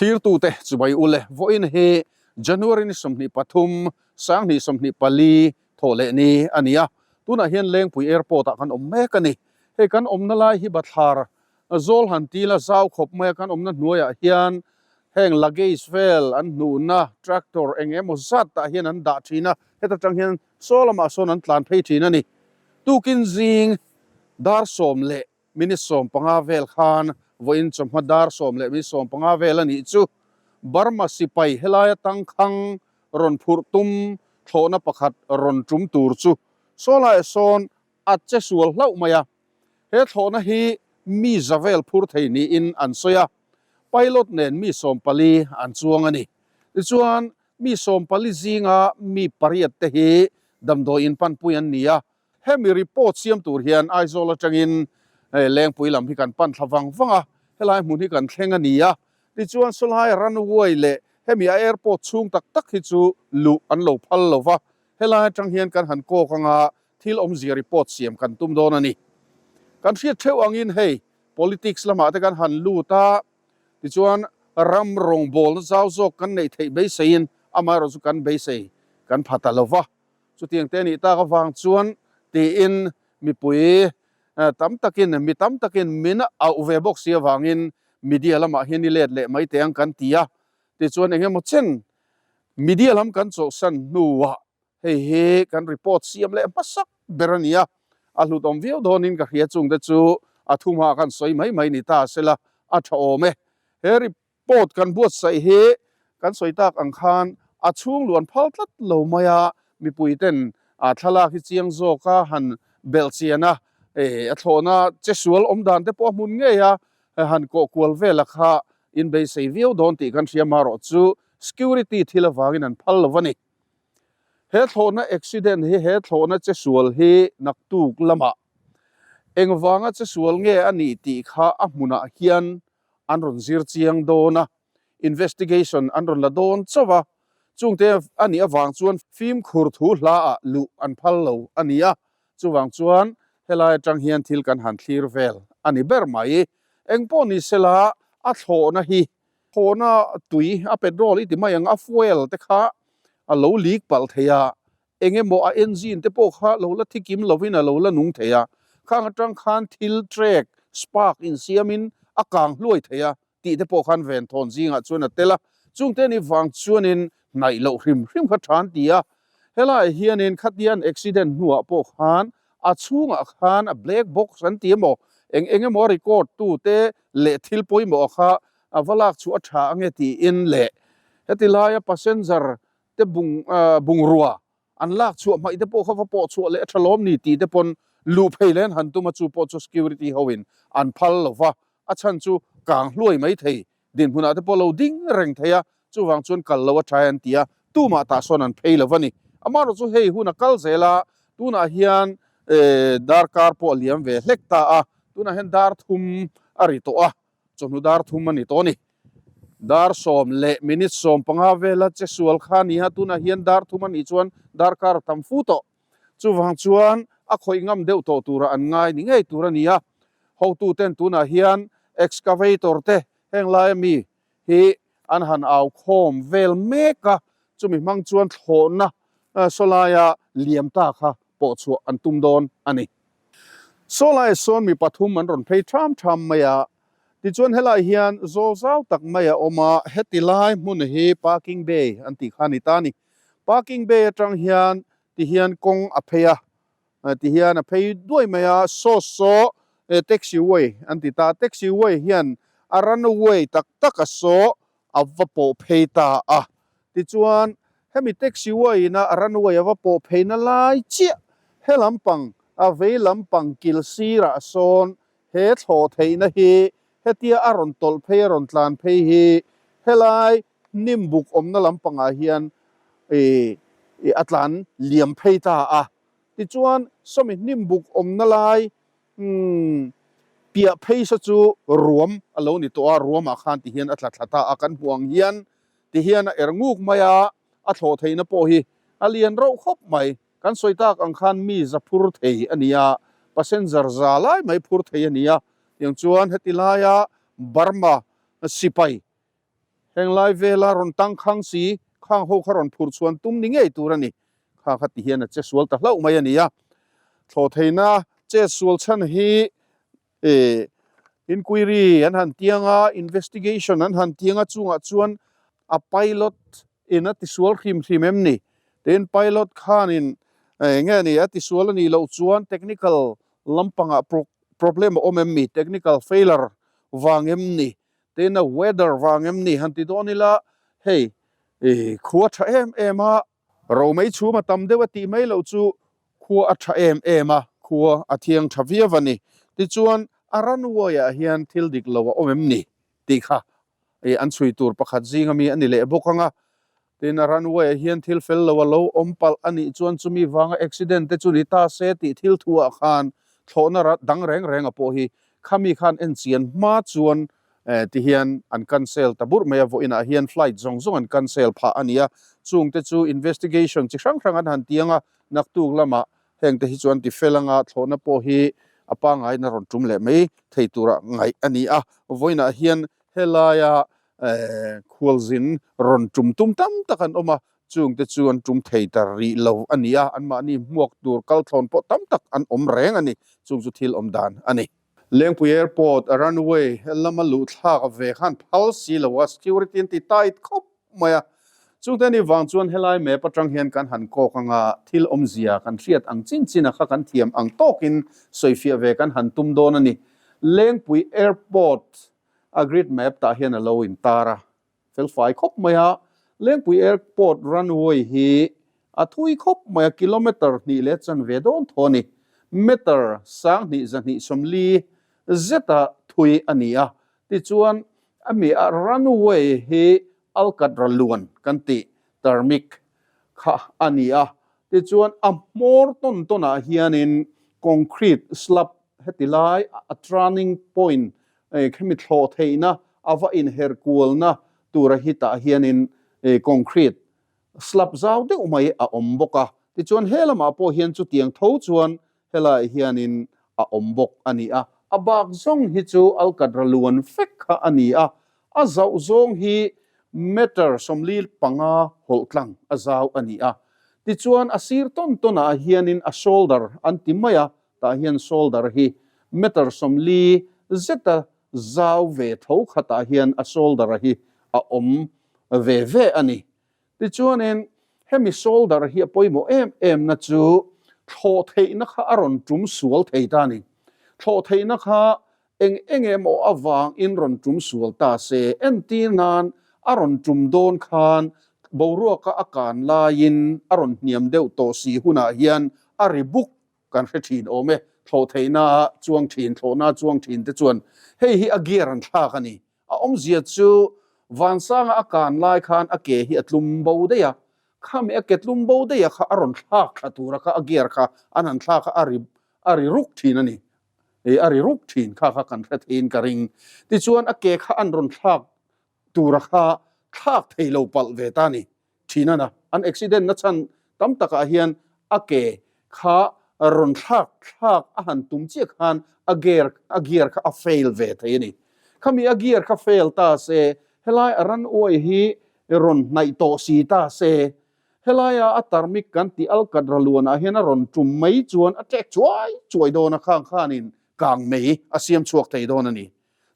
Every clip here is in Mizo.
Thlirtute chubai ule vawiin hi January ni 23, 2024 thawh leh ni a ni a, tunah hian Lengpui Airport ah kan awm mek a ni. Hei kan awmna lai hi bathlar zawl han tila zau khawp mai a, kan awmna hnuaiah hian heng luggage vel an hnuhna tractor eng emaw zat tah hian an dah thin a, heta tang hian saw lamah sawn an tlan phei thin a ni. Tukin zing dar sawm leh Minute 15 vel khan vawiin chawhma dar sawm leh minute 15 vel a nih chu Burma sipai helaia tangkhang rawn phurh tum thlawhna pakhat rawn tum tur chu sawlaiah sawn a che sual hlauh mai a. He thlawhna hi mi za vel phur thei niin an sawi a, pilot nen mi 14 an chuang a ni. Tichuan, mi 14 zinga mi pariat te hi damdawiin panpui an ni a, Hemi report siam tur hian Aizawl atangin Lengpui lam hi kan pan thla vang vang a, helai hmun hi kan thleng a ni a. Tichuan sawlai runway leh hemi a airport chhung tak tak hi chu luh an lo phal lo va, helai atang hian kan han kawk anga thil awmzia report siam kan tum dawn a ni. Kan hriat theuh angin hei politics lamah te kan han lut a, tichuan ram rawngbawlna zau zawk kan neih theih beiseiin amaherawhchu kan beisei kan pha ta lo va. Chutiang te nih tak avang chuan tiin mipui tam takin, mi tam takin min auh ve bawk si avangin media lamah hian i let leh mai teh ang kan ti a. Tichuan eng emaw chen media lam kan chawlhsan hnuah hei hi kan report siam leh hmasak ber a ni a, a hlutawm viau dawnin ka hria chungte chu a thumah kan sawi mai mai ni ta sela a tha awm e. He Pawt kan buatsaih hi kan sawi tak ang khan a chhung luan phal tlat lo mai a, mipui ten a thlalak hi chiang zawk a han belh chian a, a thlawhna che sual awm dan te pawh a hmun ngei a han kawh kual vel a kha inbeisei viau dawn tih kan hria marawh chu security thil avangin an phal lo a ni. He thlawhna accident hi he thlawhna che sual hi naktuk lamah engvanga che sual nge a nih tih kha a hmunah hian an rawn zir chiang dawn a, investigation an rawn la dawn chauh a, chungte a nih avang chuan fimkhur thu hla ah luh an phal lo a ni a, chuvang chuan helai atang hian thil kan han thlir vel a ni ber mai. Engpawh ni sela a thlawhna hi thlawhna tui a petrol i ti mai ang a fuel te kha a lo leak palh thei a, Eng emaw a engine te pawh kha lo la thikim lovin a lo la nung thei a, khang atang khan thil trek, spark insiamin a kang hluai thei a tih te pawh khan venthawn zingah chuan a tel a, chungte ni vang chuanin hnaih loh hrim hrim kha tha an ti a. Helaiah hianin khatian accident hnuah pawh khan a chhungah khan a black box an ti emaw eng eng emaw a record tu te leh thil pawimawh kha a va lak chhuah a tha ange tiin leh heti laia passenger te bung bungrua an lak chhuah hmaih te pawh kha va pawh chhuah leh a tha lawm ni tih te pawn luh phei leh an han tum a, chu pawh chu security ho in an phal lo va, a chhan chu kang hluai mai thei dinhmunah te pawh lo ding reng thei a, chuvang chuan kal lo a tha an ti a, tumah tah sawn an phei lo va ni. Amaherawh chu hei hun a kal zel a, tunah hian darkar pawh a liam ve hlek ta a, tunah hian dar thum a ri tawh a, Chawhnu dar thum a ni tawh a ni. Dar sawm leh minute 15 vela che sual kha a ni a, tunah hian dar thum a nih chuan darkar a tam fu tawh. Chuvang chuan a khawih ngam deuh tawh tura an ngai ni ngei tur a ni a. Hotuten tunah hian excavator te heng laia mi hi an han au khawm vel mek a, chumi hmang chuan thlawhna sawlaia liam ta kha pawh chhuah an tum dawn a ni. Sawlaiah sawn mi pathum an rawn phei ṭham ṭham mai a, tichuan helaiah hian zawl zau tak mai a awm a, heti lai hmun hi parking bay an tih kha a ni ta a ni. Parking bay aṭang hian ti hian kawng a phei a, ti hian a phei duai mai a, saw saw taxi way an ti ta a, taxi way hian a runway tak tak a saw a va pawh phei ta a. Tichuan, hemi taxi uaiin a runway a va pawh pheina lai chiah he lampang a vei lampang kil sirah sawn he thlawh theihna hi hetia a rawn tawlh phei a rawn tlan phei hi helai hnim buk awmna lampangah hian ih a tlan liam phei ta a. Tichuan, sawmi hnim buk awmna lai Umm, piah phei sa chu ruam a lo ni tawh a, ruamah khan ti hian a tla thla ta a, kan hmuh ang hian ti hian a er nguk mai a, a thlawh theihna pawh hi a lian rauh khawp mai. Kan sawi tak ang khan mi za phur thei a ni a, passenger za lai mai phur thei a ni a, tiang chuan heti laia Burma sipai. Heng lai vela rawn tangkhang si, khang ho kha rawn phurh chhuan tum ni ngei tur a ni. Kha kha ti hian a che sual ta hlauh mai a ni a. Thlawhtheihna chet sual chhan hi eh inquiry an han tiang a, investigation an han tiang a, chungah chuan a pilot in a tisual hrim hrim em ni? Tin, pilot khanin eng nge ni a tisual a nih loh chuan technical lampangah problem a awm em mi? Technical failure vang em ni? Tin, a weather vang em ni? Han ti dawn ila hei khua tha em em a, romei chhum a tam deuh a tih mai loh chu khua a tha em em a, khua a thiang tha viau a ni. Tichuan, a runway ah hian thil dik lo a awm em ni? Tih kha Ih an chhui tur pakhat zing ami a ni leh bawk ang a, tin a runway ah hian thil fel lo a lo awm palh a nih chuan chumi vanga accident te chu ni ta se tih thil thu ah khan thlawhna rat dang reng reng a pawh hi khami khan en chian hma chuan eh ti hian an cancel ta burh mai a, vawiin ah hian flight zawng zawng an cancel phah a ni a, chung te chu investigation chi hrang hrang an han ti ang a, naktuk lamah heng te hi chuan ti fel anga thlawhna pawh hi a pangngaina rawn tum leh mai thei tura ngaih a ni a, vawiinah hian helaia khualzin rawn tum tum tam tak an awm a, chung te chu an tum thei ta rih lo a ni a, anmahni hmuak tur kal thlawn pawh tam tak an awm reng a ni, chung chu thil awm dan a ni. Lengpui Airport runway lama luh thlak ve khan phal si lo a, security an ti tight khawp mai a. Chungte ni vang chuan helai map atang hian kan han kawk anga thil awmzia kan hriat ang chin chin a kha kan thiam ang tawkin sawifiah ve kan han tum dawn a ni. Lengpui Airport a grid map tah hian a lo intar a, felfai khawp mai a. Lengpui Airport runway hi a thui khawp mai a, kilometre hnih leh chanve dawn thaw a ni. Meter 12 140 zeta thui a ni a. Tichuan, a mi a runway hi Alkatra luan kan tih tarmik kha a ni a. Tichuan, a hmawr tawn tawnah hianin concrete slab heti lai a turning point khemi thlawh theihna a va inher kualna tura hitah hianin concrete slab zau deuh mai a awm bawk a. Tichuan, he lamah pawh hian chutiang tho chuan Helaiah hianin a awm bawk a ni a, a bak zawng hi chu Alkatra luan vek kha a ni a, a zauh zawng hi meter 45 hawlh tlang a zau a ni a. Tichuan a sir tawn tawnah hianin a shoulder an ti mai a, tah hian shoulder hi meter 40 zeta zau ve tho khatah hian a shoulder hi a awm ve ve a ni. Tichuanin, hemi shoulder hi a pawimawh em em na chu thlawh theihna kha a rawn tum sual thei ta a ni. Thlawh theihna kha eng eng emaw avangin rawn tum sual ta se, entir nan a rawn tum dawn khan boruaka a kan laiin a rawn hniam deuh tawh si hunah hian a ri buk kan hre thin awm e. Thlawh theihna chuang thin, thlawhna chuang thin te chuan hei hi a gear an thlak a ni. A awmzia chu Vansanga a kan lai khan a ke hi a tlum bo daih a, khami a ke tlum bo daih a kha a rawn thlak thla tura kha a gear kha an han thlak a, a ri a ri ruk thin a ni. Ih a ri ruk thin kha kha kan hre theiin ka ring. Tichuan a ke kha an rawn thlak tura kha thlak thei lo palh ve ta a ni. Thin a na. An accident na chhan tam takah hian a ke kha rawn thlak thlak a han tum chiah khan a gear a gear kha a fail ve thei a ni. Khami a gear kha fail ta se, helai a ran uai hi rawn hnaih tawh si ta se, helaia a tarmik kan tih alkatra luanah hian a rawn tum mai chuan a ṭek chuai chuai dawn a, khang khanin kang mei a siam chhuak thei dawn a ni.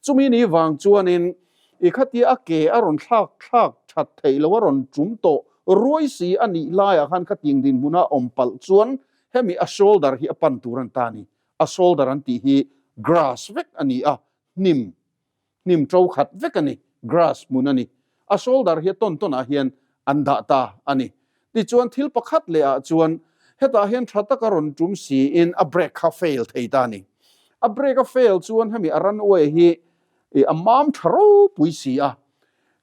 Chumi ni vang chuanin i khatia a ke a rawn thlak thlak that theih loh a rawn tum tawh ruai si a nih laiah khan khatiang dinhmuna awm palh chuan hemi a shoulder hi a pan tur an ta a ni. A shoulder an tih hi grass vek a ni a, hnim hnim to khat vek a ni, grass hmun a ni. A shoulder hi a tawn tawnah hian an dah ta a ni. Tichuan thil pakhat leh ah chuan hetah hian tha taka rawn tum siin a brake kha fail thei ta a ni. A brake a fail chuan hemi a runway hi a mam tha ropui si a,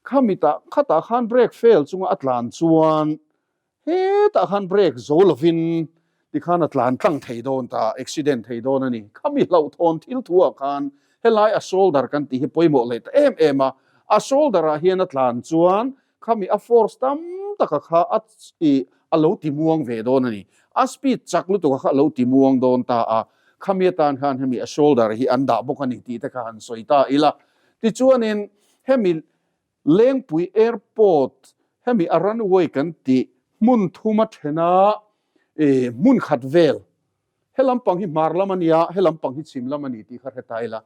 khami tah khatah khan brake fail chunga a tlan chuan hetah khan brake zo lovin tikhan a tlan tlang thei dawn ta, accident thei dawn a ni. Khami hlauhthawn thil thu ah khan helai a shoulder kan tih hi pawimawh leh ta em em a, a shoulder ah hian a tlan chuan Khami a force tam taka kha a ih a lo ti muang ve dawn a ni. A speed chak lutuk a kha a lo ti muang dawn ta a, khami atan khan hemi a shoulder hi an dah bawk a ni tih te kha han sawi ta ila. Tichuanin hemi Lengpui Airport hemi a runway kan tih hmun thuma thena hmun khat vel he lampang hi hmar lam a nia, he lampang hi chhim lam a ni tih kha hre ta ila.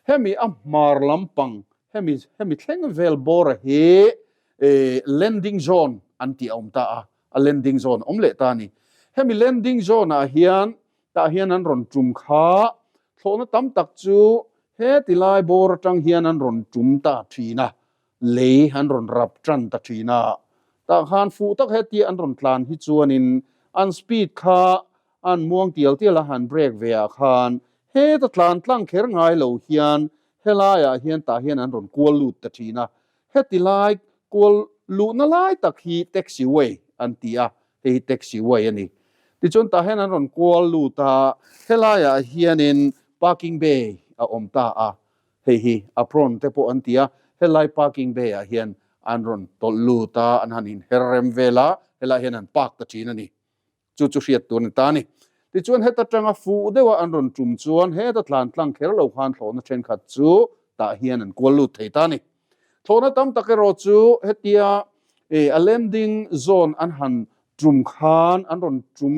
Hemi a hmar lampang hemi hemi thleng vel bawra hi landing zone an tih a awm ta a, a landing zone awm leh ta a ni. Hemi landing zone ah hian Tah hian an rawn tum kha thlawhna tam tak chu heti lai bawr atang hian an rawn tum ta thin a, lei an rawn rap tan ta thin a. Tah khan fuh tak hetia an rawn tlan hi chuanin an speed kha an muang tial tial a, han brake ve ah khan heta tlan tlang kher ngai lo hian helaiah hian tah hian an rawn kual lut ta thin a. Heti lai kual luhna lai tak hi taxiway an ti a, Hei hi taxi way a ni. Tichuan tah hian an rawn kual lut a, helaiah hianin parking bay a awm ta a, hei hi apron te pawh an ti a, helai parking bay ah hian an rawn tawlh lut a, an han inher rem vel a, helaiah hian an park ta thin a ni. Chu chu hriat tur a ni ta a ni. Tichuan heta tanga fuh deuha an rawn tum chuan heta tlan tlang kher lo khan thlawhna thenkhat chu tah hian an kual lut thei ta a ni. Thlawhna tam tak erawh chu hetia a landing zone an han tum khan an rawn tum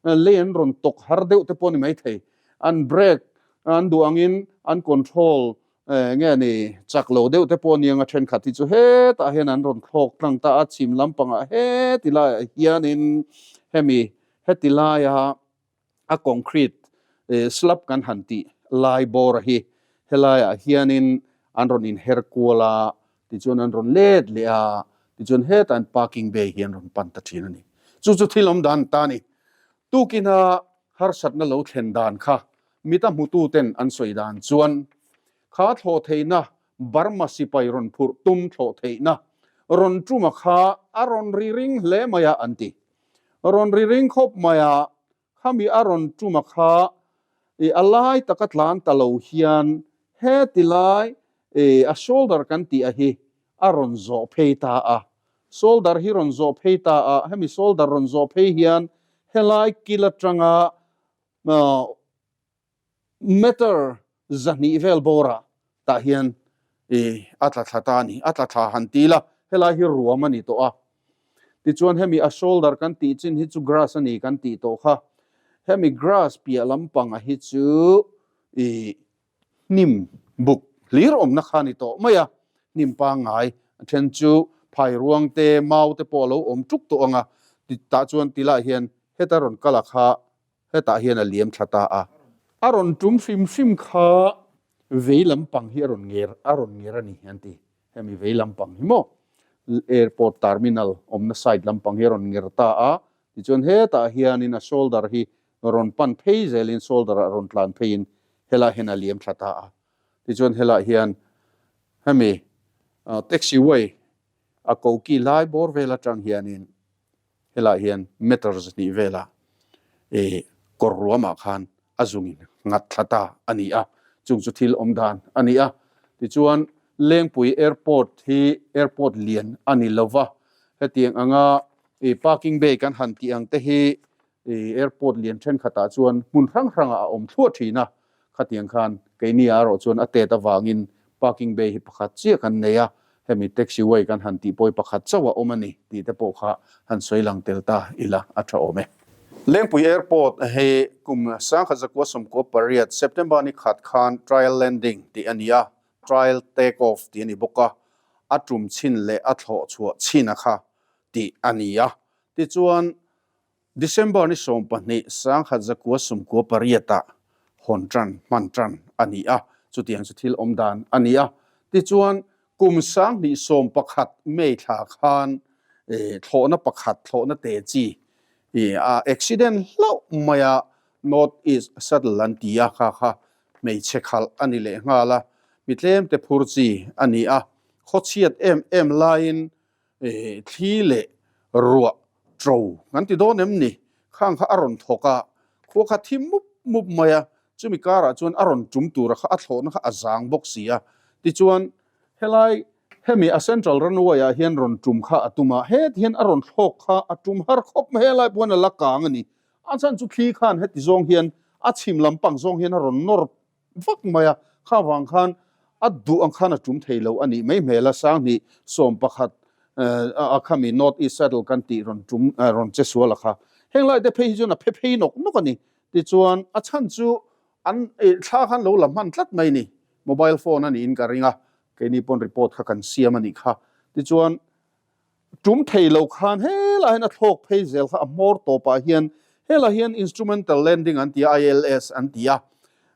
lei an rawn tawk har deuh te pawh a ni maithei. An brake an duh angin an control nge ni chak lo deuh te pawh a ni anga thenkhat hi chu hetah hian an rawn thlawk tlang ta a, chhim lampangah heti laiah hianin hemi heti laia a concrete slab kan han tih lai bawr hi helaiah hianin an rawn inher kual a, tichuan an rawn let leh a, tichuan hetah an parking bay hi an rawn pan ta thin a ni. Chu chu thil awm dan ta a ni. Tukina harsatna lo thlen dan kha mita hmututen an sawi dan chuan kha thlawh theihna Burma sipai rawn phurh tum thlawh theihna rawn tuma kha a rawn ri ring hle mai a an ti. Rawn ri ring khawp mai a, khami a rawn tuma kha i a lai taka tlan ta lo hian heti lai i a shoulder kan tih a hi a rawn zawh phei ta a. Shoulder hi rawn zawh phei ta a, hemi shoulder rawn zawh phei hian helai kil atanga Meter 200 vel bawrah tah hian i a tla thla ta a ni, a tla thla han ti ila, helai hi ruam a ni tawh a. Tichuan hemi a shoulder kan tih chin hi chu grass a ni kan tih tawh kha, hemi grass piah lampang a hi chu i hnim buk hlir awmna kha a ni tawh mai a, hnim pangngai a then chu phai ruang te, mau te pawh a lo awm tuk tawh ang a, tah chuan tilai hian heta rawn kal a kha Hetah hian a liam thla ta a. A rawn tum hrim hrim kha vei lampang hi a rawn nger a rawn nger a ni an ti. Hemi vei lampang hi maw airport terminal awmna side lampang hi a rawn nger ta a. Tichuan hetah hianin a shoulder hi rawn pan phei zelin shoulder ah rawn tlan pheiin helaiah hian a liam thla ta a. Tichuan helaiah hian hemi taxiway a koki lai bawr vel atang hianin Helaiah hian meter 200 vela ih kawr ruamah khan a zungin nghat thla ta a ni a, chung chu thil awm dan a ni a. Tichuan Lengpui Airport hi airport lian a ni lo va, hetiang anga ih parking bay kan han tih ang te hi ih airport lian thenkhatah chuan hmun hrang hrangah a awm thluah thin a, Khatiang khan keini ah erawh chuan a tet avangin parking bay hi pakhat chiah kan nei a, hemi taxi way kan han tih pawh hi pakhat chauh a awm a ni tih te pawh kha han sawi lang tel ta ila a tha awm e. Lengpui Airport hi kum 1998 September ni khat khan trial landing tih a ni a, trial take off tih a ni bawk a, a tum chhin leh a thlawh chhuah chhin a kha tih a ni a. Tichuan December ni 12 1998 ah hawn tan hman tan a ni a, chutiang chu thil awm dan a ni a. Tichuan, kum 2011 May thla khan thlawhna pakhat, thlawhna te chi a accident hlauh mai a, North East Shuttle an ti a, kha kha hmeichhe khalh a ni leh nghal a, mi tlemte phur chi a ni a, khawchhiat em em laiin Thli leh ruah ṭo kan ti dawn em ni? Khang kha a rawn thawk a, khua kha thi mup mup mai a, chumi karah chuan a rawn ṭum tura kha a thlawhna kha a zang bawk si a. Tichuan, helai hemi a central runway ah hian rawn ṭum kha a tum a, heti hian a rawn thlawk kha a ṭum har khawp mai, helai pawh hian a la kang a ni. A chhan chu thli khan heti zawng hian a chhim lampang zawng hian a rawn nawr vak mai a, kha vang khan A duh ang khan a tum thei lo a nih mai hmel a, 2011 a khami North East Saddle kan tih rawn tum rawn che sual a kha. Heng lai te phei hi chuan a phe phei nawk nawk a ni. Tichuan a chhan chu an thla khan lo la hman tlat mai ni. Mobile phone a niin ka ring a, keini pawn report kha kan siam a nih kha. Tichuan Tum thei lo khan helai hian a thlawk phei zel kha a hmawr tawpah hian helai hian instrumental landing an ti a, ILS an ti a,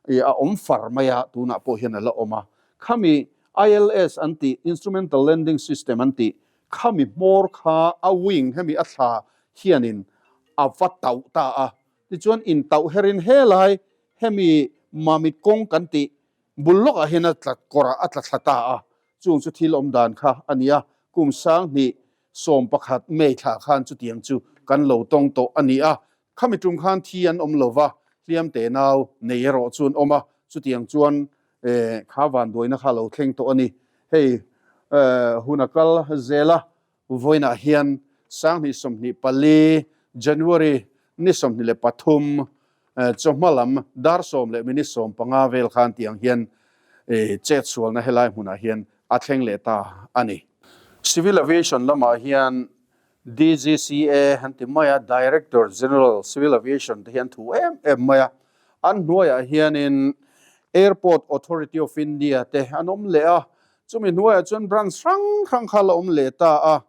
ih a awm far mai a, tunah pawh hian a la awm a. Khami ILS an tih, instrumental landing system an tih, khami hmawr kha a wing hemi a thla hianin a va tauh ta a. Tichuan intauh herin helai hemi mamit kawng kan tih Bul lawkah hian a tla kawrah a tla thla ta a, chung chu thil awm dan kha a ni a, kum 2011 May thla khan chutiang chu kan lo tawng tawh a ni a, khami tum khan thi an awm lo va, hliam te nau nei erawh chu an awm a, chutiang chuan kha vanduaina kha a lo thleng tawh a ni. Hei hun a kal zel a, Vawiinah hian 2024 January ni 23 chawhma lam dar sawm leh minute 15 vel khan tiang hian chetsualna helai hmunah hian a thleng leh ta a ni. Civil Aviation lamah hian DGCA an ti mai a, Director General Civil Aviation te hi an thu em em mai a, an hnuaiah hianin Airport Authority of India te an awm leh a, Chumi hnuaiah chuan branch hrang hrang kha la awm leh ta a,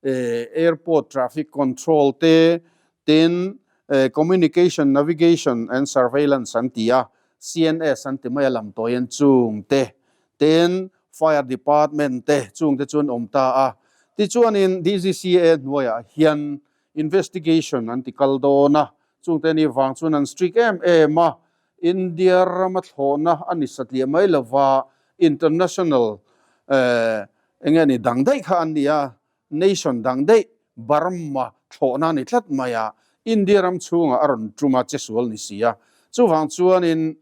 Airport Traffic Control te, tin Communication, Navigation and Surveillance an ti a, CNS an ti mai a lam tawi an chung te, tin Fire Department te chung te chu an awm ta a. Tichuanin DGCA hnuaiah hian investigation an ti kal dawn a, chungte ni vang chuan an strict em em a, India rama thlawhna a ni satliah mai lova, international eng nge ni dang daih kha an ni a, nation dang daih Burma thlawhna a ni tlat mai a, India ram chhungah a rawn tum a, chesual ni si a. Chuvang chuanin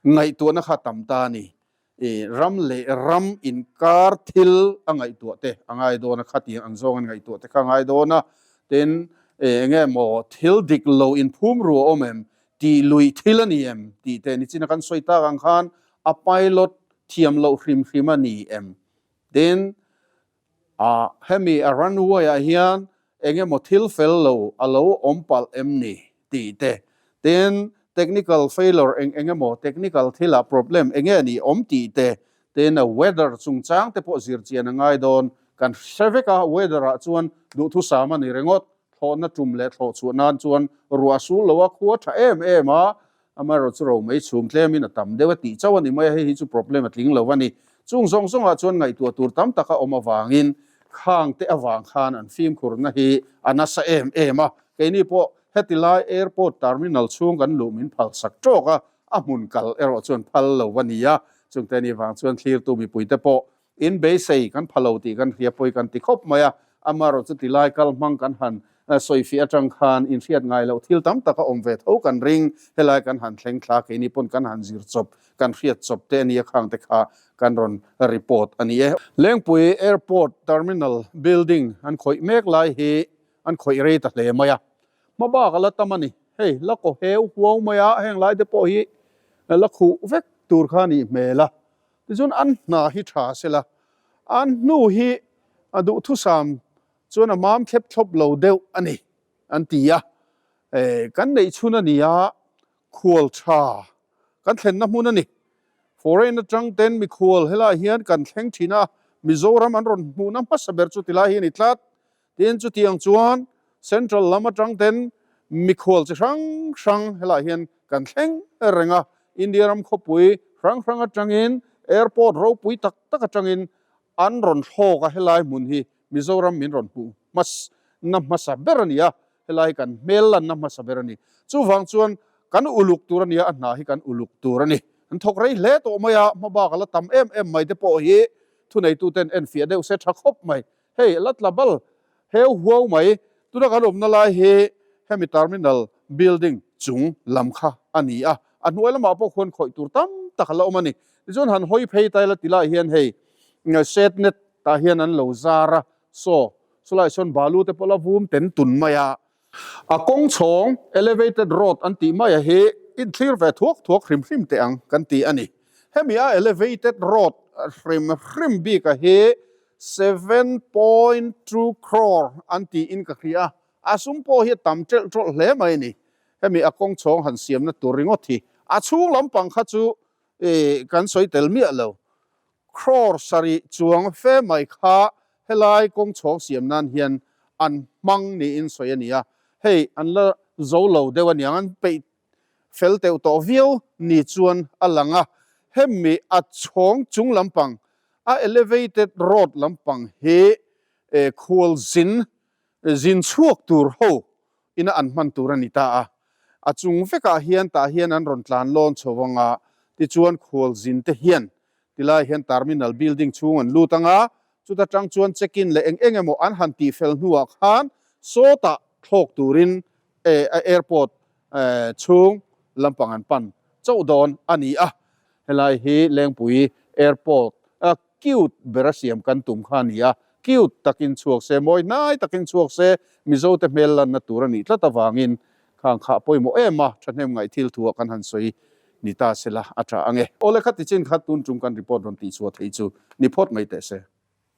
ngaihtuahna kha tam ta a ni. I ram leh ram inkar thil a ngaihtuah te a ngai dawn a, khatiang ang zawng an ngaihtuah te kha a ngai dawn a, tin eng nge maw thil dik lo inphum ru a awm em, tih luih thil a ni em tih te nichina kan sawi tak ang khan a pilot thiam loh hrim hrim a ni em, tin A, hemi a runway ah hian eng emaw thil fel lo a lo awm palh em ni tih te, tin technical failure eng eng emaw technical thil ah problem eng nge ni awm tih te, tin a weather chungchang te pawh zir chian a ngai dawn. Kan hre vek a, weather ah chuan duhthusam a ni ringawt, thlawhna tum leh thlawh chhuah nan chuan ruah sul lo a khua tha em em a, Amaherawhchu ro mai chhum tlemin a tam deuh a tih chauh a ni mai a, hei hi chu problem a tling lo a ni. Chung zawng zawngah chuan ngaihtuah tur tam tak a awm avangin khang te avang khan an fimkhurna hi a nasa em em a. Keini pawh heti lai airport terminal chhung kan luh min phal sak tawk a, a hmun kal erawh chuan phal lo a ni a. Chungte ni vang chuan thlirtu mipuite pawh In beisei kan pha lo tih kan hria pawi kan ti khawp mai a, amaherawh chu tilai kal hmang kan han sawifiah atang khan inhriat ngai loh thil tam tak a awm ve tho kan ring, helai kan han thleng thla keini pawn kan han zir chawp, kan hriat chawp te a nia khang te kha kan rawn report a ni e. Lengpui Airport Terminal Building an khawih mek lai hi an khawih rei ta hle mai a, hma bak a la tam a ni, hei la kaw heu huau mai a, heng lai te pawh hi la khuh vek tur kha a nih hmel a, Tichuan an hna hi tha sela, an hnu hi a duhthusam chuan a mam thlep thlawp lo deuh a ni an ti a. Kan neih chhun a ni a, khual tha kan thlenna hmun a ni. Foreign atang ten mikhual helaiah hian kan thleng thin a, Mizoram an rawn hmuhna hmasa ber chu tilai hi a ni tlat. Tin, chutiang chuan Central lam atang ten mikhual chi hrang hrang helaiah hian kan thleng reng a, India ram khawpui hrang hrang atangin airport ropui tak tak atangin an rawn thlawk a, helai hmun hi Mizoram min rawn hmuh hmasna hmasa ber a ni a, helai hi kan hmel lanna hmasa ber a ni. Chuvang chuan kan uluk tur a ni a, a hna hi kan uluk tur a ni. An thawk rei hle tawh mai a, hmabak a la tam em em mai te pawh hi thuneituten enfiah deuh se tha khawp mai. Hei la tla bal heu huau mai, tuna kan awmna lai hi hemi terminal building chung lam kha a ni a, a hnuai lamah pawh khuan khawih tur tam tak a la awm a ni. Tichuan han hawi phei ta ila tilaiah hian hei set net tah hian an lo zar a, saw chulaiah sawn balu te pawh la vum ten tun mai a. A kawng chhawng elevated road an tih mai a hi inthlir ve thuak thuak hrim hrim teh ang kan ti a ni. Hemi a elevated road hrim hrim bik a hi 7.2 crore an tiin ka hria a, a sum pawh hi a tam ṭelh ṭawlh hle mai a ni. Hemi a kawng chhawng han siamna tur ringawt hi a chhung lampang kha chu kan sawi tel miah lo. Crore sarih chuang fe mai kha helai kawng chhawng siam nan hian an hmang niin sawi a ni a, hei an la zo lo deuh a niang, an peih fel teuh tawh viau ni chuan a lang a, hemi a chhawng chung lampang, a elevated road lampang hi khual zin zin chhuak tur ho ina an hman tur a ni ta a, a chung vekah hian tah hian an rawn tlan lawn chho anga tichuan khualzin te hian tilai hian terminal building chhung an lut anga chuta tang chuan check in leh eng eng emaw an han tih fel hnuah khan sawtah thlawk turin airport chhung lampang an pan chauh dawn a ni a, helai hi Lengpui airport Cute bera siam kan tum kha a ni a, cute takin chhuak se, mawi hnai takin chhuak se, Mizote hmel lanna tur a nih tlat avangin khang kha a pawimawh em a, thahnem ngaih thil thuah kan han sawi ni ta sela a tha ang e. Awle kha tichin kha tun tum kan report rawn tihchhuah theih chu ni phawt mai teh se.